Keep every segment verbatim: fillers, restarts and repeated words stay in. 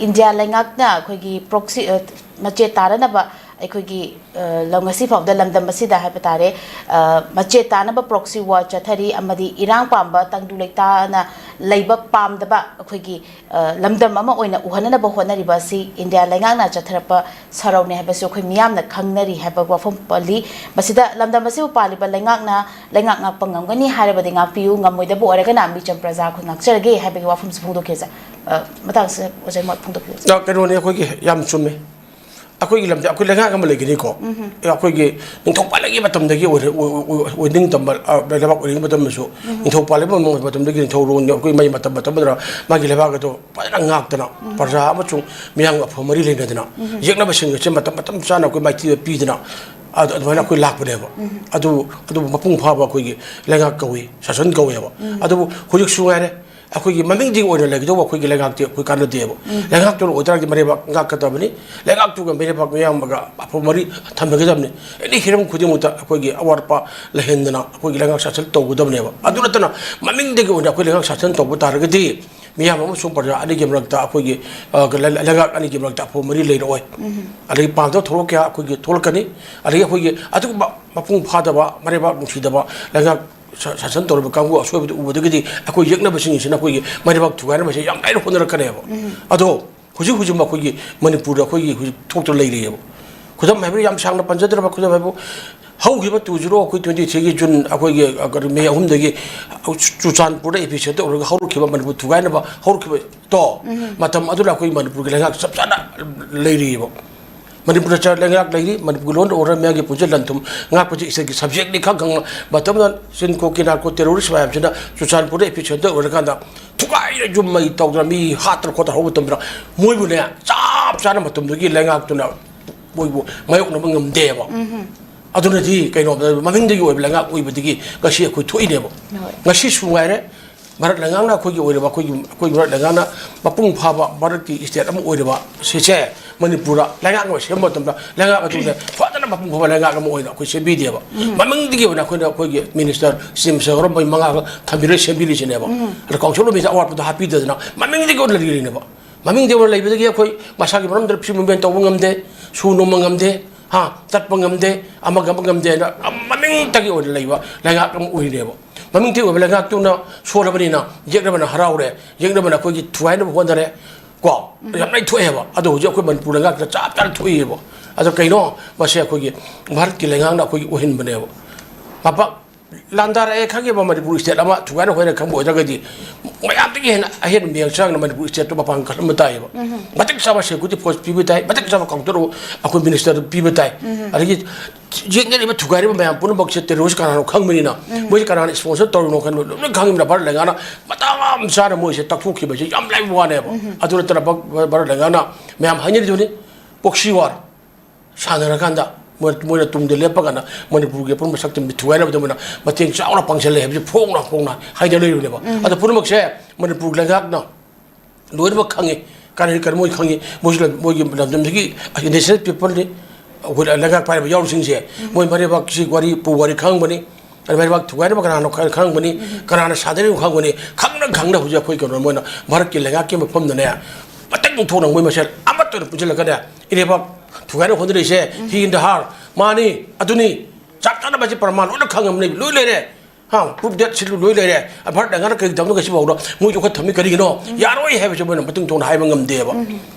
India ꯂꯩꯉꯥꯛꯅ ꯑꯩꯈꯣꯏꯒꯤ ꯄ꯭ꯔꯣꯛꯁꯤ, ꯑ, ꯃꯆꯦ ꯇꯥꯅꯅꯕ ꯑꯩꯈꯣꯏꯒꯤ, ꯑ, ꯂꯝ, ꯉꯁꯤ ꯐꯥꯎꯕꯗ ꯂꯝꯗꯝ ꯑꯁꯤꯗ ꯍꯥꯏꯕ ꯇꯥꯔꯦ, ꯑ, ꯃꯆꯦ ꯇꯥꯅꯕ ꯄ꯭ꯔꯣꯛꯁꯤ ꯋꯥꯔ ꯆꯠꯊꯔꯤ, ꯑꯃꯗꯤ ꯏꯔꯥꯡ ꯄꯥꯝꯕ, ꯇꯪꯗꯨ ꯂꯩꯇꯥꯅ ꯂꯩꯕ ꯄꯥꯝꯗꯕ ꯑꯩꯈꯣꯏꯒꯤ, ꯑ, ꯂꯝꯗꯝ ꯑꯃ ꯑꯣꯏꯅ ꯎꯍꯟꯅꯅꯕ ꯍꯣꯠꯅꯔꯤꯕ ꯑꯁꯤ ꯏꯟꯗꯤꯌꯥ ꯂꯩꯉꯥꯛꯅ ꯆꯠꯊꯔꯛꯄ ꯁꯔꯧꯅꯤ ꯍꯥꯏꯕꯁꯨ ꯑꯩꯈꯣꯏ ꯃꯤꯌꯥꯝꯅ ꯈꯪꯅꯔꯤ ꯍꯥꯏꯕ ꯋꯥꯐꯝ ꯄꯜꯂꯤ꯫ ꯃꯁꯤꯗ ꯂꯝꯗꯝ ꯑꯁꯤꯕꯨ ꯄꯥꯜꯂꯤꯕ ꯂꯩꯉꯥꯛꯅ ꯂꯩꯉꯥꯛ ꯉꯥꯛꯄ ꯉꯝꯒꯅꯤ ꯍꯥꯏꯔꯕꯗꯤ ꯉꯥꯛꯄꯤꯌꯨ, ꯉꯝꯃꯣꯏꯗꯕ ꯑꯣꯏꯔꯒꯅ ꯃꯤꯆꯝ ꯄ꯭ꯔꯖꯥ ꯑꯩꯈꯣꯏ ꯉꯥꯛꯆꯔꯒꯦ ꯍꯥꯏꯕꯒꯤ ꯋꯥꯐꯝꯁꯨ ꯐꯣꯡꯗꯣꯛꯈꯤ ꯑꯣꯖꯥ꯫ ꯑ, ꯃꯇꯥꯡꯁꯤꯗ ꯑꯣꯖꯥ ꯃꯣꯠ ꯐꯣꯡꯗꯣꯛꯄꯤꯌꯨ꯫ ꯑ, ꯀꯩꯅꯣꯅꯤ, ꯑꯩꯈꯣꯏꯒꯤ ꯌꯥꯝ ꯆꯨꯝꯃꯦ꯫ ꯑꯩꯈꯣꯏꯒꯤ ꯂꯝꯁꯦ ꯑꯩꯈꯣꯏ ꯂꯩꯉꯥꯛ ꯑꯃ ꯂꯩꯒꯅꯤꯀꯣ꯫ ꯑꯦ, ꯑꯩꯈꯣꯏꯒꯤ ꯅꯤꯡꯊꯧ ꯄꯥꯜꯂꯤꯉꯩ ꯃꯇꯝꯗꯒꯤ ꯑꯣꯏꯔ-, ꯑꯣꯏ-, ꯑꯣꯏ-, ꯑꯣꯏ-, ꯑꯣꯏꯅꯤꯡ ꯇꯝꯕ, ꯑ, ꯂꯩꯕꯥꯛ ꯑꯣꯏꯔꯤꯉꯩ ꯃꯇꯝꯗꯁꯨ ꯅꯤꯡꯊꯧ ꯄꯥꯜꯂꯤꯕ ꯃꯇꯝꯗꯒꯤ ꯅꯤꯡꯊꯧꯔꯣꯟꯅꯤ, ꯑꯩꯈꯣꯏ ꯃꯩ ꯃꯇꯝ ꯃꯇꯝ ꯑꯗꯨꯗ ꯃꯥꯒꯤ ꯂꯩꯕꯥꯛ ꯑꯗꯣ ꯐꯖꯅ ꯉꯥꯛꯇꯅ ꯄ꯭ꯔꯖꯥ ꯑꯃꯁꯨꯡ ꯃꯤꯌꯥꯝꯒ ꯑꯐꯕ ꯃꯔꯤ ꯂꯩꯅꯗꯅ ꯌꯦꯛꯅꯕꯁꯤꯡ ꯑꯁꯤ ꯃꯇꯝ ꯃꯇꯝ ꯆꯥꯅ ꯑꯩꯈꯣꯏ ꯃꯥꯏꯊꯤꯕ ꯄꯤꯗꯅ ꯑꯗꯨ-, ꯑꯗꯨꯃꯥꯏꯅ ꯑꯩꯈꯣꯏ ꯂꯥꯛꯄꯅꯦꯕ꯫ ꯑꯗꯨ, ꯑꯗꯨꯕꯨ ꯃꯄꯨꯡ ꯐꯥꯕ ꯑꯩꯈꯣꯏꯒꯤ ꯂꯩꯉꯥꯛ ꯀꯧꯏ, ꯁꯥꯁꯟ ꯀꯧꯏꯕ꯫ ꯑꯗꯨꯕꯨ ꯍꯧꯖꯤꯛꯁꯨ ꯉꯥꯏꯔꯦ, ꯑꯩꯈꯣꯏꯒꯤ ꯃꯃꯤꯡꯗꯤ ꯑꯣꯏꯅ ꯂꯩꯒꯗꯧꯕ ꯑꯩꯈꯣꯏꯒꯤ ꯂꯩꯉꯥꯛꯇꯤ ꯑꯩꯈꯣꯏ ꯀꯥꯟꯅꯗꯦꯕ꯫ ꯂꯩꯉꯥꯛꯇꯨꯅ ꯑꯣꯏꯇꯥꯔꯗꯤ ꯃꯔꯩꯕꯥꯛ ꯉꯥꯛꯀꯗꯕꯅꯤ, ꯂꯩꯉꯥꯛꯇꯨꯒ ꯃꯔꯩꯕꯥꯛ ꯃꯤꯌꯥꯝꯒ ꯑꯐꯕ ꯃꯔꯤ ꯊꯝꯅꯒꯗꯕꯅꯤ꯫ ꯑꯦꯅꯤ ꯍꯤꯔꯝ ꯈꯨꯗꯤꯡꯃꯛꯇ ꯑꯩꯈꯣꯏꯒꯤ ꯑꯋꯥꯠꯄ ꯂꯩꯍꯟꯗꯅ ꯑꯩꯈꯣꯏꯒꯤ ꯂꯩꯉꯥꯛ ꯁꯥꯁꯟ ꯇꯧꯒꯗꯕꯅꯦꯕ꯫ ꯑꯗꯨ ꯅꯠꯇꯅ ꯃꯃꯤꯡꯗꯒꯤ ꯑꯣꯏꯅ ꯑꯩꯈꯣꯏ ꯂꯩꯉꯥꯛ ꯁꯥꯁꯟ ꯇꯧꯕ ꯇꯥꯔꯒꯗꯤ ꯃꯤꯌꯥꯝ ꯑꯃꯁꯨꯡ ꯄ꯭ꯔꯖꯥ ꯑꯅꯤꯒꯤ ꯃꯔꯛꯇ ꯑꯩꯈꯣꯏꯒꯤ, ꯑ, ꯂꯩ-, ꯂꯩꯉꯥꯛ ꯑꯅꯤꯒꯤ ꯃꯔꯛꯇ ꯑꯐꯕ ꯃꯔꯤ ꯂꯩꯔꯛꯑꯣꯏ꯫ ꯑꯗꯒꯤ ꯄꯥꯝꯗꯕ ꯊꯧꯔꯝ ꯀꯌꯥ ꯑꯩꯈꯣꯏꯒꯤ ꯊꯣꯛꯂꯛꯀꯅꯤ꯫ ꯑꯗꯒꯤ ꯑꯩꯈꯣꯏꯒꯤ ꯑꯗꯨꯒꯨꯝꯕ ꯃꯄꯨꯡ ꯐꯥꯗꯕ, ꯃꯔꯩꯕꯥꯛ ꯅꯨꯡꯁꯤꯗꯕ ꯂꯩꯉꯥꯛ ꯁꯥ-, ꯁꯥꯁꯟ ꯇꯧꯔꯤꯕ ꯀꯥꯡꯕꯨ ꯑꯁꯣꯏꯕꯗꯨ ꯎꯕꯗꯒꯤꯗꯤ ꯑꯩꯈꯣꯏ ꯌꯦꯛꯅꯕꯁꯤꯡꯁꯤꯅ ꯑꯩꯈꯣꯏꯒꯤ ꯃꯔꯩꯕꯥꯛ ꯊꯨꯒꯥꯏꯅꯕꯁꯦ ꯌꯥꯝ ꯂꯥꯏꯅ ꯍꯣꯠꯅꯔꯛꯀꯅꯦꯕ꯫ ꯑꯗꯣ ꯍꯧꯖꯤꯛ ꯍꯧꯖꯤꯛ ꯑꯩꯈꯣꯏꯒꯤ ꯃꯅꯤꯄꯨꯔꯗ ꯑꯩꯈꯣꯏꯒꯤ ꯍꯧꯖꯤꯛ ꯊꯣꯛꯇꯨꯅ ꯂꯩꯔꯤꯑꯕ꯫ ꯈꯨꯗꯝ ꯍꯥꯏꯕꯗꯤ ꯌꯥꯝ ꯁꯥꯡꯅ ꯄꯟꯖꯗ꯭ꯔꯕ ꯈꯨꯗꯝ ꯍꯥꯏꯕꯨ ꯍꯧꯈꯤꯕ two zero ꯑꯩꯈꯣꯏ twenty three ꯒꯤ ꯖꯨꯟ ꯑꯩꯈꯣꯏꯒꯤ, ꯑ, ꯀꯔꯤ, ꯃꯦ ꯑꯍꯨꯝꯗꯒꯤ ꯆꯨꯔꯆꯥꯟꯄꯨꯔꯗ epicenter ꯑꯣꯏꯔꯒ ꯍꯧꯔꯛꯈꯤꯕ ꯃꯅꯤꯄꯨꯔ ꯊꯨꯒꯥꯏꯅꯕ ꯍꯧꯔꯛꯈꯤꯕ ꯇꯣ, ꯃꯇꯝ ꯑꯗꯨꯗ ꯑꯩꯈꯣꯏ ꯃꯅꯤꯄꯨꯔꯒꯤ ꯂꯩꯉꯥꯛ ꯆꯞ ꯆꯥꯅ ꯂꯩꯔꯤꯑꯕ꯫ ꯃꯅꯤꯄꯨꯔꯗ ꯆ-, ꯂꯩꯉꯥꯛ ꯂꯩꯔꯤ, ꯃꯅꯤꯄꯨꯔꯒꯤ law and order ꯃꯌꯥꯝꯒꯤ ꯄꯨꯟꯁꯤ ꯂꯟ ꯊꯨꯝ ꯉꯥꯛꯄꯁꯤ state ꯀꯤ subject ꯅꯤ ꯈꯪ ꯈꯪꯅ ꯃꯇꯝꯗ ꯁꯤꯟꯀꯣ ꯀꯤꯅꯥꯔꯀꯣ terrorist ꯃꯌꯥꯝꯁꯤꯅ ꯆꯨꯔꯆꯥꯟꯄꯨꯔꯗ epicenter ꯑꯣꯏꯔꯀꯥꯟꯗ ꯊꯨꯒꯥꯏꯅ ꯌꯨꯝ ꯃꯩ ꯇꯧꯗꯅ ꯃꯤ ꯍꯥꯠꯇꯅ ꯈꯣꯠꯇꯅ ꯍꯧꯕ ꯃꯇꯝꯗ ꯃꯣꯏꯕꯨꯅꯦ ꯆꯞ ꯆꯥꯅ ꯃꯇꯝꯗꯨꯒꯤ ꯂꯩꯉꯥꯛꯇꯨꯅ ꯃꯣꯏꯕꯨ ꯃꯥꯌꯣꯛꯅꯕ ꯉꯝꯗꯦꯕ꯫ ꯑꯗꯨꯅꯗꯤ ꯀꯩꯅꯣ, ꯃꯃꯤꯡꯗꯒꯤ ꯑꯣꯏꯕ ꯂꯩꯉꯥꯛ ꯑꯣꯏꯕꯗꯒꯤ ꯉꯁꯤ ꯑꯩꯈꯣꯏ ꯊꯣꯛꯏꯅꯦꯕ꯫ ꯍꯣꯏ꯫ ꯉꯁꯤꯁꯨ ꯉꯥꯏꯔꯦ, ꯚꯥꯔꯠ ꯂꯩꯉꯥꯛꯅ ꯑꯩꯈꯣꯏꯒꯤ ꯑꯣꯏꯔꯕ, ꯑꯩꯈꯣꯏꯒꯤ, ꯑꯩꯈꯣꯏ ꯚꯥꯔꯠ ꯂꯩꯉꯥꯛꯅ ꯃꯄꯨꯡ ꯐꯥꯕ ꯚꯥꯔꯠꯀꯤ state ꯑꯃ ꯑꯣꯏꯔꯕ ꯁꯤꯁꯦ ꯃꯅꯤꯄꯨꯔꯗ ꯂꯩꯉꯥꯛ ꯑꯃ ꯁꯦꯝꯕ ꯃꯇꯝꯗ ꯂꯩꯉꯥꯛ ꯑꯗꯨꯅ ꯐꯖꯅ ꯃꯄꯨꯡ ꯐꯥꯕ ꯂꯩꯉꯥꯛ ꯑꯃ ꯑꯣꯏꯅ ꯑꯩꯈꯣꯏ ꯁꯦꯝꯕꯤꯗꯦꯕ꯫ ꯃꯃꯤꯡꯗꯒꯤ ꯑꯣꯏꯅ ꯑꯩꯈꯣꯏꯅ ꯑꯩꯈꯣꯏꯒꯤ minister, chief minister ꯍꯧꯔꯝꯕ ꯃꯤ ꯃꯉꯥ ꯊꯝꯕꯤꯔ ꯁꯦꯝꯕꯤꯔꯤꯁꯤꯅꯦꯕ꯫ ꯑꯗ council of minister ꯑꯋꯥꯠꯄꯗꯣ ꯍꯥꯞꯄꯤꯗꯗꯅ ꯃꯃꯤꯡꯗꯒꯤ ꯑꯣꯏꯅ ꯂꯩꯔꯤꯅꯦꯕ꯫ ꯃꯃꯤꯡꯗꯤ ꯑꯣꯏꯅ ꯂꯩꯕꯗꯒꯤ ꯑꯩꯈꯣꯏ ꯃꯁꯥꯒꯤ ꯃꯔꯝꯗ free movement ꯇꯧꯕ ꯉꯝꯗꯦ, ꯁꯨ ꯅꯣꯝꯕ ꯉꯝꯗꯦ, ꯍꯥ, ꯆꯠꯄ ꯉꯝꯗꯦ, ꯑꯃꯒ ꯑꯃ ꯉꯝꯗꯦ ꯍꯥꯏꯅ ꯃꯃꯤꯡꯇꯒꯤ ꯑꯣꯏꯅ ꯂꯩꯕ ꯂꯩꯉꯥꯛ ꯑꯃ ꯑꯣꯏꯔꯤꯅꯦꯕ꯫ ꯃꯃꯤꯡꯇꯒꯤ ꯑꯣꯏꯕ ꯂꯩꯉꯥꯛꯇꯨꯅ ꯁꯣꯜꯂꯕꯅꯤꯅ ꯌꯦꯛꯅꯕꯅ ꯍꯔꯥꯎꯔꯦ, ꯌꯦꯛꯅꯕꯅ ꯑꯩꯈꯣꯏꯒꯤ ꯊꯨꯒꯥꯏꯅꯕ ꯍꯣꯠꯅꯔꯦ ꯀꯣ꯫ ꯌꯥꯝ ꯂꯩ ꯊꯣꯛꯑꯦꯕ꯫ ꯑꯗꯣ ꯍꯧꯖꯤꯛ ꯑꯩꯈꯣꯏ ꯃꯅꯤꯄꯨꯔ ꯂꯩꯉꯥꯛꯇ ꯆꯞ ꯆꯥꯅ ꯊꯣꯛꯏꯕ꯫ ꯑꯗꯣ ꯀꯩꯅꯣ ꯃꯁꯦ ꯑꯩꯈꯣꯏꯒꯤ ꯚꯥꯔꯠꯀꯤ ꯂꯩꯉꯥꯛꯅ ꯑꯩꯈꯣꯏꯒꯤ ꯑꯣꯏꯍꯟꯕꯅꯦꯕ꯫ ꯃꯄꯥ ꯂꯥꯟꯗꯥꯔꯛꯑꯦ ꯈꯪꯉꯦꯕ, ꯃꯅꯤꯄꯨꯔ state ꯑꯃ ꯊꯨꯒꯥꯏꯅ ꯍꯣꯏꯅ ꯈꯪꯕ ꯑꯣꯏꯔꯒꯗꯤ ꯃꯌꯥꯝꯗꯒꯤ ꯍꯦꯟꯅ ꯑꯍꯦꯟꯕ ꯃꯤꯌꯥꯝ ꯆꯪꯅ ꯃꯅꯤꯄꯨꯔ stateꯇꯣ ꯃꯄꯥꯡꯒꯜ ꯀꯜꯍꯟꯕ ꯇꯥꯏꯌꯦꯕ꯫ ꯃꯇꯤꯛ ꯆꯥꯕ security force ꯄꯤꯕ ꯇꯥꯏ, ꯃꯇꯤꯛ ꯆꯥꯕ counter ꯑꯩꯈꯣꯏ minister ꯄꯤꯕ ꯇꯥꯏ꯫ ꯑꯗꯒꯤ ꯌꯦꯛꯅꯔꯤꯕ ꯊꯨꯒꯥꯏꯔꯤꯕ ꯃꯌꯥꯝ ꯄꯨꯝꯅꯃꯛꯁꯦ terrorist ꯀꯅꯥꯅꯣ ꯈꯪꯕꯅꯤꯅ ꯃꯣꯏꯁꯦ ꯀꯅꯥꯅ sponsor ꯇꯧꯔꯤꯅꯣ ꯈꯟꯕ ꯂꯣꯏꯅ ꯈꯪꯉꯤꯕꯅ ꯚꯥꯔꯠ ꯂꯩꯉꯥꯛꯅ ꯃꯇꯝ ꯆꯥꯅ ꯃꯣꯏꯁꯦ ꯇꯛꯊꯣꯛꯈꯤꯕꯁꯦ ꯌꯥꯝ ꯂꯥꯏꯕ ꯋꯥꯅꯦꯕ꯫ ꯑꯗꯨ ꯅꯠꯇꯅ ꯚꯥꯔꯠ ꯂꯩꯉꯥꯛꯅ ꯃꯌꯥꯝ ꯍꯥꯏꯅꯔꯤꯗꯨꯅꯤ proxy war ꯁꯥꯟꯅꯔꯀꯥꯟꯗ ꯃꯣꯏ-, ꯃꯣꯏꯅ ꯇꯨꯡꯗ ꯂꯦꯞꯄꯀꯥꯟꯗ ꯃꯅꯤꯄꯨꯔꯒꯤ ꯑꯄꯨꯟꯕ ꯁꯛꯇꯝ ꯊꯨꯒꯥꯏꯅꯕꯗ ꯃꯣꯏꯅ ꯃꯇꯦꯡ ꯆꯥꯎꯅ ꯄꯥꯡꯁꯤꯜꯂꯦ ꯍꯥꯏꯕꯁꯤ ꯐꯣꯡꯅ ꯐꯣꯡꯅ ꯍꯥꯏꯅ ꯂꯩꯔꯤꯕꯅꯦꯕ꯫ ꯑꯗꯣ ꯄꯨꯝꯅꯃꯛꯁꯦ ꯃꯅꯤꯄꯨꯔ ꯂꯩꯉꯥꯛꯅ ꯂꯣꯏꯅꯃꯛ ꯈꯪꯉꯤ꯫ ꯀꯔꯤ ꯀꯔꯤ ꯃꯣꯏ ꯈꯪꯉꯤ? ꯃꯣꯏꯁꯨ ꯂꯝ-, ꯃꯣꯏꯒꯤ ꯂꯝꯗꯝꯁꯤꯒꯤ indigenous peopleꯅꯤ꯫ ꯑꯩꯈꯣꯏ ꯂꯩꯉꯥꯛ ꯄꯥꯏꯔꯤꯕ ꯌꯥꯎꯔꯤꯁꯤꯡꯁꯦ ꯃꯣꯏ ꯃꯔꯩꯕꯥꯛꯁꯤ ꯋꯥꯔꯤ ꯄꯨ ꯋꯥꯔꯤ ꯈꯪꯕꯅꯤ꯫ ꯑꯗꯨ ꯃꯔꯩꯕꯥꯛ ꯊꯨꯒꯥꯏꯅꯕ ꯀꯅꯥꯅꯣ ꯈ-, ꯈꯪꯕꯅꯤ, ꯀꯅꯥꯅ ꯁꯥꯟꯅꯔꯤꯅꯣ ꯈꯪꯕꯅꯤ꯫ ꯈꯪꯅ ꯈꯪꯅ ꯍꯧꯖꯤꯛ ꯑꯩꯈꯣꯏ ꯀꯩꯅꯣ ꯃꯣꯏꯅ ꯚꯥꯔꯠꯀꯤ ꯂꯩꯉꯥꯛꯀꯤ ꯃꯐꯝꯗꯅꯦ ꯃꯇꯪ ꯊꯣꯛꯅ ꯃꯣꯏ ꯃꯁꯦꯜ ꯑꯃꯠꯇ ꯑꯣꯏꯅ ꯄꯨꯟꯁꯤꯜꯂꯒꯅꯦ ꯏꯔꯩꯕꯥꯛ ꯊꯨꯒꯥꯏꯅꯕ ꯍꯣꯠꯅꯔꯤꯁꯦ ꯍꯤ ꯏꯟꯗ ꯍꯥꯔ ꯃꯥꯅꯤ꯫ ꯑꯗꯨꯅꯤ ꯆꯞ ꯆꯥꯅ ꯃꯁꯤ ꯄ꯭ꯔꯃꯥꯟ ꯂꯣꯏꯅ ꯈꯪꯉꯕꯅꯤ, ꯂꯣꯏ ꯂꯩꯔꯦ꯫ ꯍꯥ, proof that ꯁꯤꯜꯂꯨ ꯂꯣꯏ ꯂꯩꯔꯦ꯫ ꯚꯥꯔꯠ ꯂꯩꯉꯥꯛꯅ ꯀꯔꯤ ꯇꯧꯅꯣ ꯉꯁꯤꯐꯥꯎꯗ ꯃꯣꯏ ꯌꯣꯛꯈꯠ ꯊꯝꯃꯤ ꯀꯔꯤꯒꯤꯅꯣ? ꯌꯥꯔꯣꯏ ꯍꯥꯏꯕꯁꯦ ꯃꯣꯏꯅ ꯃꯇꯨꯡ ꯊꯣꯡꯅ ꯍꯥꯏꯕ ꯉꯝꯗꯦꯕ꯫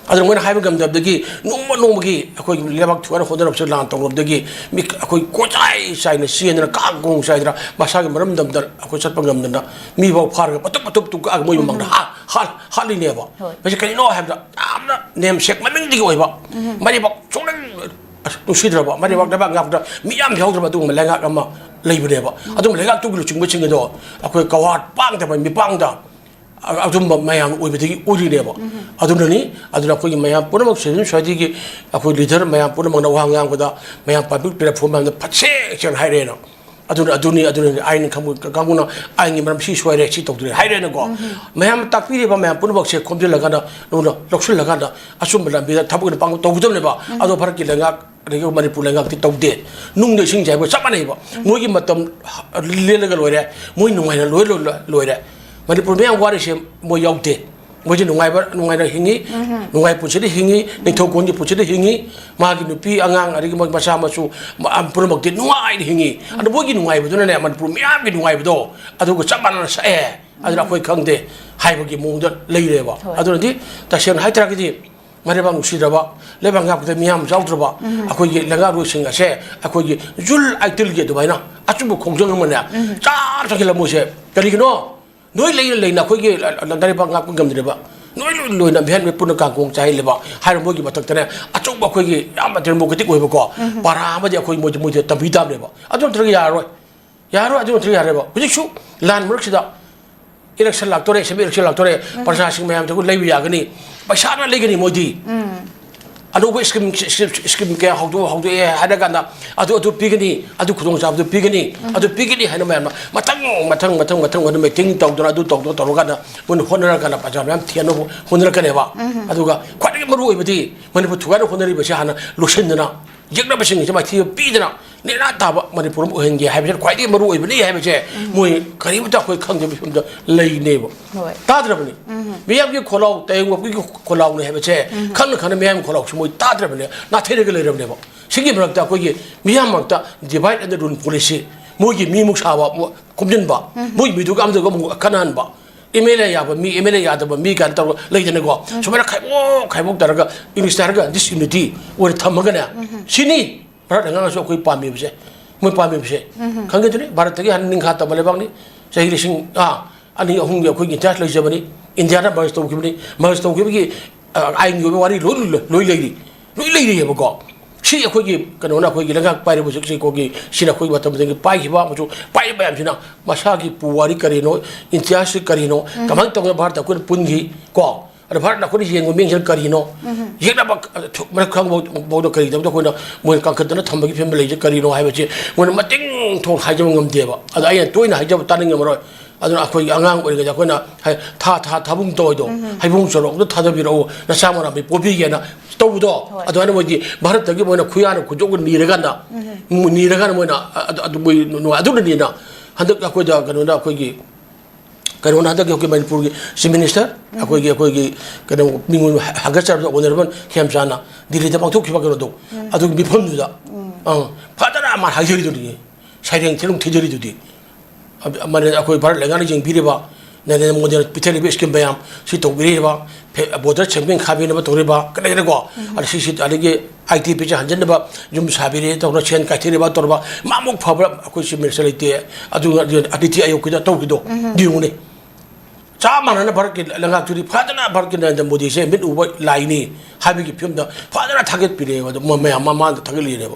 ꯑꯗꯨꯅ ꯃꯣꯏꯅ ꯍꯥꯏꯕ ꯉꯝꯗꯕꯗꯒꯤ ꯅꯣꯡꯃ ꯅꯣꯡꯃꯒꯤ ꯑꯩꯈꯣꯏꯒꯤ ꯂꯩꯕꯥꯛ ꯊꯨꯒꯥꯏꯅ ꯍꯣꯠꯅꯔꯛꯄꯁꯦ ꯂꯥꯟ ꯇꯧꯔꯕꯗꯒꯤ ꯃꯤ ꯑꯩꯈꯣꯏ ꯀꯣꯏꯆꯥꯏ ꯆꯥꯏꯅ ꯆꯦꯟꯗꯅ ꯀꯥ ꯀꯣꯡ ꯆꯥꯏꯗꯅ ꯃꯁꯥꯒꯤ ꯃꯔꯝꯗꯝꯗ ꯑꯩꯈꯣꯏ ꯆꯠꯄ ꯉꯝꯗꯅ ꯃꯤꯐꯥꯎ ꯐꯥꯔꯒ ꯃꯇꯨꯞ ꯃꯇꯨꯞ ꯇꯨ ꯀꯛꯑꯒ ꯃꯣꯏ ꯃꯃꯥꯡꯗ ꯍꯥ-, ꯍꯥ-, ꯍꯥꯠꯂꯤꯅꯦꯕ꯫ ꯍꯣꯏ꯫ ꯃꯁꯤ ꯀꯔꯤꯅꯣ ꯍꯥꯏꯕꯗ ꯌꯥꯝꯅ ꯅꯦꯝꯁꯦꯛ ꯃꯃꯤꯡꯗꯒꯤ ꯑꯣꯏꯕ ꯃꯔꯤꯕꯥꯛ ꯁꯨꯡꯂꯩ ꯑꯁ, ꯅꯨꯡꯁꯤꯗ꯭ꯔꯕ ꯃꯔꯩꯕꯥꯛ ꯂꯩꯕꯥꯛ ꯉꯥꯛꯄꯗ ꯃꯤ ꯌꯥꯝ ꯌꯥꯎꯗ꯭ꯔꯕ ꯑꯗꯨꯒꯨꯝꯕ ꯂꯩꯉꯥꯛ ꯑꯃ ꯂꯩꯕꯅꯦꯕ꯫ ꯑꯗꯨꯒꯨꯝꯕ ꯂꯩꯉꯥꯛꯇꯨꯒꯤ ꯂꯨꯆꯤꯡꯕꯁꯤꯡ ꯑꯗꯣ ꯑꯩꯈꯣꯏ ꯀꯋꯥ ꯄꯥꯡꯗꯕ ꯃꯤꯄꯥꯡꯗ ꯑ-, ꯑꯗꯨꯝꯕ ꯃꯌꯥꯝ ꯑꯣꯏꯕꯗꯒꯤ ꯑꯣꯏꯔꯤꯅꯦꯕ꯫ ꯑꯗꯨꯅꯅꯤ꯫ ꯑꯗꯨꯅ ꯑꯩꯈꯣꯏꯒꯤ ꯃꯌꯥꯝ ꯄꯨꯝꯅꯃꯛ civil societyꯒꯤ ꯑꯩꯈꯣꯏ leader ꯃꯌꯥꯝ ꯄꯨꯝꯅꯃꯛꯅ ꯋꯥ ꯉꯥꯡꯕꯗ ꯃꯌꯥꯝ public platform ꯃꯌꯥꯝꯗ ꯐꯠꯁꯦ ꯁꯦꯡꯅ ꯍꯥꯏꯔꯦꯅ꯫ ꯑꯗꯨꯅ ꯑꯗꯨꯅꯤ, ꯑꯗꯨꯅꯤ ꯑꯥꯏꯟ ꯈꯪꯕ ꯀꯥꯡꯕꯨꯅ ꯑꯥꯏꯟꯒꯤ ꯃꯔꯝ ꯁꯤ ꯁꯣꯏꯔꯦ, ꯁꯤ ꯇꯧꯗ꯭ꯔꯦ ꯍꯥꯏꯔꯦꯅꯀꯣ꯫ ꯃꯌꯥꯝ ꯇꯥꯛꯄꯤꯔꯤꯕ ꯃꯌꯥꯝ ꯄꯨꯝꯅꯃꯛꯁꯦ ꯈꯣꯝꯖꯤꯜꯂꯒꯅ ꯅꯉꯣꯟꯗ ꯂꯧꯁꯤꯜꯂꯒꯅ ꯑꯆꯨꯝꯕ ꯂꯝꯕꯤꯗ ꯊꯕꯛ ꯑꯣꯏꯅ ꯄꯥꯡꯊꯣꯛ ꯇꯧꯒꯗꯕꯅꯦꯕ꯫ ꯑꯗꯣ ꯚꯥꯔꯠꯀꯤ ꯂꯩꯉꯥꯛ ꯑꯗꯒꯤ ꯃꯅꯤꯄꯨꯔ ꯂꯩꯉꯥꯛꯇꯤ ꯇꯧꯗꯦ꯫ ꯅꯨꯡꯗ ꯏꯁꯤꯡ ꯆꯥꯏꯕꯒ ꯆꯞ ꯃꯥꯟꯅꯩꯕ꯫ ꯃꯣꯏꯒꯤ ꯃꯇꯝ ꯂꯦꯜꯂꯒ ꯂꯣꯏꯔꯦ, ꯃꯣꯏ ꯅꯨꯡꯉꯥꯏꯅ ꯂꯣꯏ-, ꯂꯣꯏ-, ꯂꯣꯏꯔꯦ꯫ ꯃꯅꯤꯄꯨꯔ ꯃꯌꯥꯝ ꯋꯥꯔꯤꯁꯦ ꯃꯣꯏ ꯌꯥꯎꯗꯦ꯫ ꯃꯣꯏꯁꯦ ꯅꯨꯡꯉꯥꯏꯕ, ꯅꯨꯡꯉꯥꯏꯅ ꯍꯤꯡꯉꯤ, ꯎꯝ꯫ ꯅꯨꯡꯉꯥꯏ ꯄꯨꯟꯁꯤꯗ ꯍꯤꯡꯉꯤ, ꯅꯤꯡꯊꯧ ꯀꯣꯟꯒꯤ ꯄꯨꯟꯁꯤꯗ ꯍꯤꯡꯉꯤ, ꯃꯥꯒꯤ ꯅꯨꯄꯤ ꯑꯉꯥꯡ ꯑꯗꯒꯤ ꯃꯣꯏ ꯃꯆꯥ ꯃꯁꯨ ꯃ-, ꯄꯨꯝꯅꯃꯛꯇꯤ ꯅꯨꯡꯉꯥꯏꯅ ꯍꯤꯡꯉꯤ꯫ ꯑꯗꯣ ꯃꯣꯏꯒꯤ ꯅꯨꯡꯉꯥꯏꯕꯗꯨꯅꯅꯦ ꯃꯅꯤꯄꯨꯔ ꯃꯤꯌꯥꯝꯒꯤ ꯅꯨꯡꯉꯥꯏꯕꯗꯣ ꯑꯗꯨꯒ ꯆꯞ ꯃꯥꯟꯅꯅ ꯁꯛꯑꯦ꯫ ꯑꯗꯨꯅ ꯑꯩꯈꯣꯏ ꯈꯪꯗꯦ ꯍꯥꯏꯕꯒꯤ ꯃꯑꯣꯡꯗ ꯂꯩꯔꯦꯕ꯫ ꯍꯣꯏ꯫ ꯑꯗꯨꯅꯗꯤ ꯇꯁꯦꯡꯅ ꯍꯥꯏꯇꯥꯔꯒꯗꯤ ꯃꯔꯩꯕꯥꯛ ꯅꯨꯡꯁꯤꯗ꯭ꯔꯕ, ꯂꯩꯕꯥꯛ ꯉꯥꯛꯄꯗ ꯃꯤꯌꯥꯝ ꯌꯥꯎꯗ꯭ꯔꯕ ꯎꯝ꯫ ꯑꯩꯈꯣꯏꯒꯤ ꯂꯩꯉꯥꯛꯂꯣꯏꯁꯤꯡ ꯑꯁꯦ ꯑꯩꯈꯣꯏꯒꯤ ꯖꯨꯜ ꯑꯥꯏꯇꯤꯜꯒꯤ ꯑꯗꯨꯃꯥꯏꯅ ꯑꯆꯨꯝꯕ ꯈꯣꯡꯖꯪ ꯑꯃꯅꯦ ꯎꯝ꯫ ꯆꯥ ꯆꯥꯁꯤꯜꯂ ꯃꯣꯏꯁꯦ ꯀꯔꯤꯒꯤꯅꯣ? ꯅꯣꯏ ꯂꯩꯅ ꯂꯩꯅ ꯑꯩꯈꯣꯏꯒꯤ ꯂꯩꯕꯥꯛ ꯉꯥꯛꯄ ꯉꯝꯗ꯭ꯔꯤꯕ, ꯅꯣꯏ ꯂꯣꯏ ꯂꯣꯏꯅ ꯃꯤꯍꯥꯠ ꯃꯤꯄꯨꯟꯅ ꯀꯥꯡ ꯀꯣꯡ ꯆꯥꯏꯍꯜꯂꯤꯕ ꯍꯥꯏꯔ ꯃꯣꯏꯒꯤ ꯃꯊꯛꯇꯅꯦ ꯑꯆꯧꯕ ꯑꯩꯈꯣꯏꯒꯤ ꯌꯥꯝꯅ ꯗꯦꯃꯣꯀ꯭ꯔꯦꯇꯤꯛ ꯑꯣꯏꯕꯀꯣ ꯎꯝ꯫ ꯄꯥꯔꯥ ꯑꯃꯗꯤ ꯑꯩꯈꯣꯏ ꯃꯣꯏꯗ, ꯃꯣꯏꯗ ꯇꯝꯕꯤ ꯇꯥꯕꯅꯦꯕ꯫ ꯑꯗꯨ ꯅꯠꯇ꯭ꯔꯒ ꯌꯥꯔꯔꯣꯏ, ꯌꯥꯔꯔꯣꯏ, ꯑꯗꯨ ꯅꯠꯇ꯭ꯔꯒ ꯌꯥꯔꯔꯣꯏꯕ꯫ ꯍꯧꯖꯤꯛꯁꯨ ꯂꯥꯟ ꯃꯔꯛꯁꯤꯗ ꯏꯂꯦꯛꯁꯟ ꯂꯥꯛꯇꯣꯔꯦ, ꯑꯦꯁꯦꯝꯕ꯭ꯂꯤ ꯏꯂꯦꯛꯁꯟ ꯂꯥꯛꯇꯣꯔꯦ, ꯎꯝ꯫ ꯄ꯭ꯔꯖꯥꯁꯤꯡ ꯃꯌꯥꯝꯗꯨ ꯂꯩꯕ ꯌꯥꯒꯅꯤ, ꯄꯩꯁꯥꯅ ꯂꯩꯒꯅꯤ ꯃꯣꯏꯗꯤ꯫ ꯎꯝ꯫ ꯑꯅꯧꯕ ꯁ꯭ꯀꯤꯝ, ꯁ꯭ꯀꯤꯝ, ꯁ꯭ꯀꯤꯝ ꯀꯌꯥ ꯍꯧꯗꯣꯛ-, ꯍꯧꯗꯣꯛꯑꯦ ꯍꯥꯏꯔ ꯀꯥꯟꯗ ꯑꯗꯨ, ꯑꯗꯨ ꯄꯤꯒꯅꯤ, ꯑꯗꯨ ꯈꯨꯗꯣꯡꯆꯥꯕꯗꯨ ꯄꯤꯒꯅꯤ, ꯎꯝ꯫ ꯑꯗꯨ ꯄꯤꯒꯅꯤ ꯍꯥꯏꯅ ꯃꯌꯥꯝꯅ ꯃꯊꯪ, ꯃꯊꯪ, ꯃꯊꯪ, ꯃꯊꯪ ꯑꯗꯨ ꯃꯤꯇꯤꯡ ꯇꯧꯗꯅ ꯑꯗꯨ ꯇꯧꯗꯅ ꯇꯧꯔꯀꯥꯟꯗ ꯃꯣꯏꯅ ꯍꯣꯠꯅꯔꯀꯥꯟꯗ ꯄ꯭ꯔꯖꯥ ꯃꯌꯥꯝ ꯊꯦꯟꯅꯕ ꯍꯣꯠꯅꯔꯛꯀꯅꯦꯕ꯫ ꯎꯝ꯫ ꯑꯗꯨꯒ ꯈ꯭ꯋꯥꯏꯗꯒꯤ ꯃꯔꯨ ꯑꯣꯏꯕꯗꯤ ꯃꯅꯤꯄꯨꯔ ꯊꯨꯒꯥꯏꯅꯕ ꯍꯣꯠꯅꯔꯤꯕꯁꯦ ꯍꯥꯟꯅ ꯂꯣꯏꯁꯤꯟꯗꯅ ꯌꯦꯛꯅꯕꯁꯤꯡꯁꯦ ꯃꯥꯏꯊꯤꯕ ꯄꯤꯗꯅ ꯅꯦꯅꯥ ꯇꯥꯕ ꯃꯅꯤꯄꯨꯔ ꯑꯃ ꯑꯣꯏꯍꯟꯒꯦ ꯍꯥꯏꯕꯁꯤꯅ ꯈ꯭ꯋꯥꯏꯗꯒꯤ ꯃꯔꯨ ꯑꯣꯏꯕꯅꯤ ꯍꯥꯏꯕꯁꯦ ꯎꯝ꯫ ꯃꯣꯏ ꯀꯔꯤꯃꯇ ꯑꯩꯈꯣꯏ ꯈꯪꯗꯕ ꯐꯤꯕꯝꯗ ꯂꯩꯅꯦꯕ꯫ ꯍꯣꯏ꯫ ꯇꯥꯗ꯭ꯔꯕꯅꯤ꯫ ꯎꯝ꯫ ꯃꯤꯌꯥꯝꯒꯤ ꯈꯣꯜꯂꯥꯎ, ꯇꯥꯏꯌꯦꯡꯕꯒꯤ ꯈꯣꯜꯂꯥꯎꯅꯤ ꯍꯥꯏꯕꯁꯦ ꯎꯝ꯫ ꯈꯪꯅ ꯈꯪꯅ ꯃꯤꯌꯥꯝꯒꯤ ꯈꯣꯜꯂꯥꯎꯁꯤ ꯃꯣꯏ ꯇꯥꯗ꯭ꯔꯕꯅꯦ, ꯅꯥꯊꯩꯔꯒ ꯂꯩꯔꯕꯅꯦꯕ꯫ ꯁꯤꯒꯤ ꯃꯔꯛꯇ ꯑꯩꯈꯣꯏꯒꯤ ꯃꯤꯌꯥꯝ ꯃꯔꯛꯇ divide and rule policy, ꯃꯣꯏꯒꯤ ꯃꯤꯃꯨꯛ ꯁꯥꯕ, ꯃꯣ-, ꯈꯣꯝꯖꯤꯟꯕ, ꯎꯝ꯫ ꯃꯣꯏ ꯃꯤꯗꯨꯒ ꯑꯃꯗꯨꯒ ꯑꯃꯨꯛ ꯈꯠꯅꯍꯟꯕ, ꯑꯦꯝ ꯑꯦꯜ ꯑꯦ ꯌꯥꯕ ꯃꯤ, ꯑꯦꯝ ꯑꯦꯜ ꯑꯦ ꯌꯥꯗꯕ ꯃꯤ ꯀꯥꯏꯅ ꯇꯧꯔꯒ ꯂꯩꯗꯅꯀꯣ꯫ ꯎꯝ꯫ ꯁꯨꯃꯥꯏꯅ ꯈꯥꯏꯕꯣꯛ ꯈꯥꯏꯕꯣꯛ ꯇꯧꯔꯒ English ꯇ ꯍꯥꯏꯔꯒ disunity ꯑꯣꯏꯅ ꯊꯝꯃꯒꯅꯦ꯫ ꯎꯝ꯫ ꯁꯤꯅꯤ ꯚꯥꯔꯠꯅ ꯉꯥꯡꯉꯁꯨ ꯑꯩꯈꯣꯏ ꯄꯥꯝꯃꯤꯕꯁꯦ, ꯃꯣꯏ ꯄꯥꯝꯃꯤꯕꯁꯦ꯫ ꯎꯝ꯫ ꯈꯪꯒꯗ꯭ꯔꯤ ꯚꯥꯔꯠꯇꯒꯤ ꯍꯥꯟꯅ ꯅꯤꯡꯈꯥ ꯇꯝꯕ ꯂꯩꯕꯥꯛꯅꯤ꯫ ꯆꯍꯤ ꯂꯤꯁꯤꯡ, ꯑꯥ, ꯑꯅꯤ ꯑꯍꯨꯝꯒꯤ ꯑꯩꯈꯣꯏꯒꯤ ꯏꯇꯤꯍꯥꯁ ꯂꯩꯖꯕꯅꯤ꯫ ꯏꯟꯗꯤꯌꯥꯅ merge ꯇꯧꯈꯤꯕꯅꯤ꯫ Merge ꯇꯧꯈꯤꯕꯒꯤ, ꯑ, ꯑꯥꯏꯟꯒꯤ ꯑꯣꯏꯕ ꯋꯥꯔꯤ ꯂꯣꯏ, ꯂꯣꯏ, ꯂꯣꯏ ꯂꯩꯔꯤ꯫ ꯂꯣꯏ ꯂꯩꯔꯤꯑꯕꯀꯣ꯫ ꯁꯤ ꯑꯩꯈꯣꯏꯒꯤ ꯀꯩꯅꯣꯅ, ꯑꯩꯈꯣꯏꯒꯤ ꯂꯩꯉꯥꯛ ꯄꯥꯏꯔꯤꯕ ꯍꯧꯖꯤꯛꯁꯦ ꯑꯩꯈꯣꯏꯒꯤ, ꯁꯤꯅ ꯑꯩꯈꯣꯏꯒꯤ ꯃꯇꯝꯗꯒꯤ ꯄꯥꯏꯈꯤꯕ ꯑꯃꯁꯨꯡ ꯄꯥꯏꯔꯤꯕ ꯃꯌꯥꯝꯁꯤꯅ ꯃꯁꯥꯒꯤ ꯄꯨꯋꯥꯔꯤ ꯀꯔꯤꯅꯣ, ꯏꯇꯤꯍꯥꯁꯁꯤ ꯀꯔꯤꯅꯣ, ꯎꯝ꯫ ꯀꯃꯥꯏꯅ ꯇꯧꯗꯅ ꯚꯥꯔꯠꯇ ꯑꯩꯈꯣꯏꯅ ꯄꯨꯟꯈꯤ ꯀꯣ? ꯑꯗ ꯚꯥꯔꯠꯅ ꯑꯩꯈꯣꯏꯅ ꯌꯦꯡꯕ ꯃꯤꯡꯁꯤꯅ ꯀꯔꯤꯅꯣ? ꯎꯝ꯫ ꯌꯦꯛꯅꯕ, ꯑ, ꯊꯨ-, ꯃꯔꯛ ꯈꯪꯕ ꯐꯥꯎꯗ ꯀꯔꯤꯗꯧꯗ ꯑꯩꯈꯣꯏꯅ ꯃꯣꯏꯅ ꯀꯥꯡꯈꯠꯇꯅ ꯊꯝꯕꯒꯤ ꯐꯤꯕꯝꯗ ꯂꯩꯔꯤꯁꯦ ꯀꯔꯤꯅꯣ ꯍꯥꯏꯕꯁꯤ ꯃꯣꯏꯅ ꯃꯇꯤꯡ ꯊꯣꯡ ꯍꯥꯏꯖꯕ ꯉꯝꯗꯦꯕ꯫ ꯑꯗ ꯑꯩꯅ ꯇꯣꯏꯅ ꯍꯥꯏꯖꯕ ꯇꯥꯅꯤꯡꯉꯝꯃꯔꯣꯏ꯫ ꯑꯗꯨꯅ ꯑꯩꯈꯣꯏꯒꯤ ꯑꯉꯥꯡ ꯑꯣꯏꯔꯤꯉꯩꯗ ꯑꯩꯈꯣꯏꯅ ꯍꯥꯏ-, ꯊꯥ, ꯊꯥ, ꯊꯥꯕꯨꯡ ꯇꯧꯋꯤꯗꯣ, ꯎꯝ꯫ ꯍꯩꯕꯨꯡ ꯆꯣꯔꯣꯛꯇ ꯊꯥꯗꯕꯤꯔꯛꯎ, ꯅꯆꯥ ꯃꯔꯥ ꯃꯤ ꯄꯣꯕꯤꯒꯦꯅ ꯇꯧꯕꯗꯣ, ꯍꯣꯏ꯫ ꯑꯗꯨꯃꯥꯏꯅ ꯃꯣꯏꯗꯤ ꯚꯥꯔꯠꯇꯒꯤ ꯃꯣꯏꯅ ꯈꯨꯌꯥꯅ ꯈꯨꯗꯣꯛꯅ ꯅꯤꯔꯀꯥꯟꯗ, ꯎꯝ꯫ ꯅꯤꯔꯀꯥꯟꯗ ꯃꯣꯏꯅ ꯑ-, ꯑꯗꯨ, ꯑꯗꯨ ꯃꯣꯏ ꯅꯨꯡꯉꯥꯏ-, ꯑꯗꯨꯅꯅꯤꯅ ꯍꯟꯗꯛ ꯑꯩꯈꯣꯏꯗ ꯀꯩꯅꯣꯅ ꯑꯩꯈꯣꯏꯒꯤ ꯀꯩꯅꯣꯅ ꯍꯟꯗꯛꯀꯤ ꯑꯩꯈꯣꯏ ꯃꯅꯤꯄꯨꯔꯒꯤ ꯆꯤꯐ ꯃꯤꯅꯤꯁꯇꯔ, ꯑꯩꯈꯣꯏꯒꯤ ꯑꯩꯈꯣꯏꯒꯤ ꯀꯩꯅꯣ, ꯃꯤꯉꯣꯟ ꯍꯥꯒꯠꯆꯔꯕꯗ ꯑꯣꯅꯔꯦꯕꯜ ꯈꯦꯝꯆꯥꯅ ꯗꯤꯜꯂꯤꯗ ꯄꯥꯡꯊꯣꯛꯈꯤꯕ ꯀꯩꯅꯣꯗꯣ, ꯑꯗꯨꯒꯤ ꯃꯤꯐꯝꯗꯨꯗ, ꯑꯪ, ꯐꯖꯅ ꯃꯥ ꯍꯥꯏꯖꯔꯤꯗꯨꯅꯤ, ꯁꯩꯔꯦꯡ ꯊꯤꯔꯨꯝ ꯊꯤꯖꯔꯤꯗꯨꯗꯤ꯫ ꯑꯃꯅ ꯑꯩꯈꯣꯏ ꯚꯥꯔꯠ ꯂꯩꯉꯥꯛꯅ ꯌꯦꯡꯕꯤꯔꯤꯕ, ꯅꯔꯦꯟꯗ꯭ꯔ ꯃꯣꯗꯤꯅ ꯄꯤꯊꯔꯤꯕ ꯁ꯭ꯀꯤꯝ ꯃꯌꯥꯝ, ꯁꯤ ꯇꯧꯕꯤꯔꯤꯕ, ꯐꯦ-, ꯕꯣꯔꯗꯔ ꯁꯦꯝꯖꯤꯟ ꯈꯥꯕꯤꯅꯕ ꯇꯧꯔꯤꯕ, ꯀꯔꯤ ꯀꯔꯤꯀꯣ, ꯑꯗ ꯁꯤ, ꯁꯤ, ꯑꯗꯒꯤ ꯑꯥꯏ ꯇꯤ ꯄꯤꯁꯦ ꯍꯟꯖꯤꯟꯅꯕ, ꯌꯨꯝ ꯁꯥꯕꯤꯔꯦ ꯇꯧꯔ ꯁꯦꯟ ꯀꯥꯏꯊꯔꯤꯕ ꯇꯧꯔꯕ, ꯃꯥꯃꯨꯛ ꯐꯕ ꯑꯩꯈꯣꯏ ꯆꯤꯐ ꯃꯤꯅꯤꯁꯇꯔ ꯂꯩꯇꯦ꯫ ꯑꯗꯨꯒ ꯅꯤꯇꯤ ꯑꯌꯣꯒꯀꯤꯗ ꯇꯧꯈꯤꯗꯣ, ꯌꯦꯡꯉꯨꯅꯦ꯫ ꯆꯞ ꯃꯥꯟꯅꯅ ꯚꯥꯔꯠꯀꯤ ꯂꯩꯉꯥꯛꯇꯨꯗꯤ ꯐꯖꯅ ꯚꯥꯔꯠꯀꯤ ꯅꯔꯦꯟꯗ꯭ꯔ ꯃꯣꯗꯤꯁꯦ ꯃꯤꯠ ꯎꯕ ꯂꯥꯏꯅꯤ ꯍꯥꯏꯕꯒꯤ ꯐꯤꯕꯝꯗ ꯐꯖꯅ ꯊꯥꯒꯠꯄꯤꯔꯦꯕ, ꯑꯗꯨ ꯃ-, ꯃꯌꯥꯝ ꯃꯃꯥꯡꯗ ꯊꯥꯒꯠꯂꯤꯅꯦꯕ꯫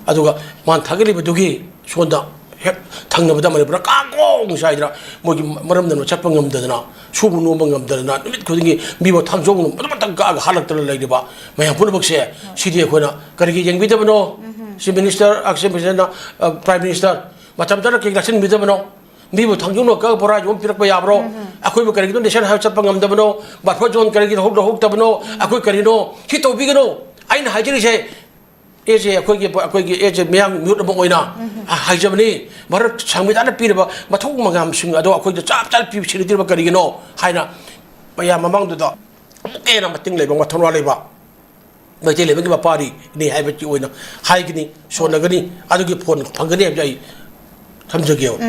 ꯑꯗꯨꯒ ꯃꯥꯅ ꯊꯥꯒꯠꯂꯤꯕꯗꯨꯒꯤ ꯁꯣꯝꯗ ꯍꯦꯛ ꯊꯪꯅꯕꯗ ꯃꯅꯤꯄꯨꯔꯗ ꯀꯥꯡꯒꯣꯡ ꯆꯥꯏꯗꯅ, ꯃꯣꯏꯒꯤ ꯃꯔꯝꯗꯅ ꯆꯠꯄ ꯉꯝꯗꯗꯅ, ꯁꯨꯕ ꯅꯣꯝꯕ ꯉꯝꯗꯗꯅ, ꯅꯨꯃꯤꯠ ꯈꯨꯗꯤꯡꯒꯤ ꯃꯤꯕꯨ ꯊꯥꯡꯖꯧꯅ ꯃꯇꯝ ꯃꯇꯝ ꯀꯛꯑꯒ ꯍꯜꯂꯛꯇꯅ ꯂꯩꯔꯤꯕ ꯃꯌꯥꯝ ꯄꯨꯝꯅꯃꯛꯁꯦ, ꯁꯤꯗꯤ ꯑꯩꯈꯣꯏꯅ ꯀꯔꯤꯒꯤ ꯌꯦꯡꯕꯤꯗꯕꯅꯣ? ꯆꯤꯐ ꯃꯤꯅꯤꯁꯇꯔ, ꯑ, ꯆꯤꯐ ꯃꯤꯅꯤꯁꯇꯔꯅ, ꯑ, ꯄ꯭ꯔꯥꯏꯝ ꯃꯤꯅꯤꯁꯇꯔ, ꯃꯇꯝ ꯆꯥꯅ ꯀꯔꯤ ꯂꯥꯛꯁꯤꯟꯕꯤꯗꯕꯅꯣ? ꯃꯤꯕꯨ ꯊꯥꯡꯖꯧꯅ ꯀꯛꯑ ꯕꯣꯔꯥ ꯌꯣꯝ ꯄꯤꯔꯛꯄ ꯌꯥꯕ꯭ꯔꯣ? ꯑꯩꯈꯣꯏꯕꯨ ꯀꯔꯤꯒꯤꯅꯣ ꯅꯦꯁꯅꯦꯜ ꯍꯥꯏꯋꯦ ꯆꯠꯄ ꯉꯝꯗꯕꯅꯣ? ꯕꯐꯔ ꯖꯣꯟ ꯀꯔꯤꯒꯤ ꯂꯧꯍꯧ-, ꯂꯧꯍꯧꯗꯕꯅꯣ? ꯑꯩꯈꯣꯏ ꯀꯔꯤꯅꯣ? ꯁꯤ ꯇꯧꯕꯤꯒꯅꯨ꯫ ꯑꯩꯅ ꯍꯥꯏꯖꯔꯤꯁꯦ, ꯑꯦꯁ ꯑꯦ ꯑꯩꯈꯣꯏꯒꯤ, ꯑꯩꯈꯣꯏꯒꯤ ꯑꯦꯁ ꯑꯦ ꯃꯌꯥꯡ ꯃꯤꯍꯨꯠ ꯑꯃ ꯑꯣꯏꯅ ꯍꯥꯏꯖꯕꯅꯤ꯫ ꯚꯥꯔꯠ ꯁꯪꯕꯤꯙꯥꯟꯅ ꯄꯤꯔꯤꯕ ꯃꯊꯧ ꯃꯉꯥꯝꯁꯤꯡ ꯑꯗꯣ ꯑꯩꯈꯣꯏꯗ ꯆꯞ ꯆꯥꯅ ꯄꯤ-, ꯁꯤꯟꯅꯗ꯭ꯔꯤꯕ ꯀꯔꯤꯒꯤꯅꯣ ꯍꯥꯏꯅ ꯃꯌꯥꯝ ꯃꯃꯥꯡꯗꯨꯗ ꯑꯃꯨꯛꯀ ꯍꯦꯟꯅ ꯃꯇꯤꯡ ꯂꯩꯕ, ꯃꯊꯧꯅꯥ ꯂꯩꯕ ꯃꯩꯇꯩ ꯂꯩꯕꯒꯤ ꯃꯄꯥꯔꯤꯅꯤ ꯍꯥꯏꯕꯒꯤ ꯑꯣꯏꯅ ꯍꯥꯏꯒꯅꯤ, ꯁꯣꯟꯅꯒꯅꯤ, ꯑꯗꯨꯒꯤ ꯐꯣꯟ ꯐꯪꯒꯅꯤ ꯍꯥꯏꯕꯁꯦ ꯑꯩ ꯊꯝꯖꯒꯦꯕ꯫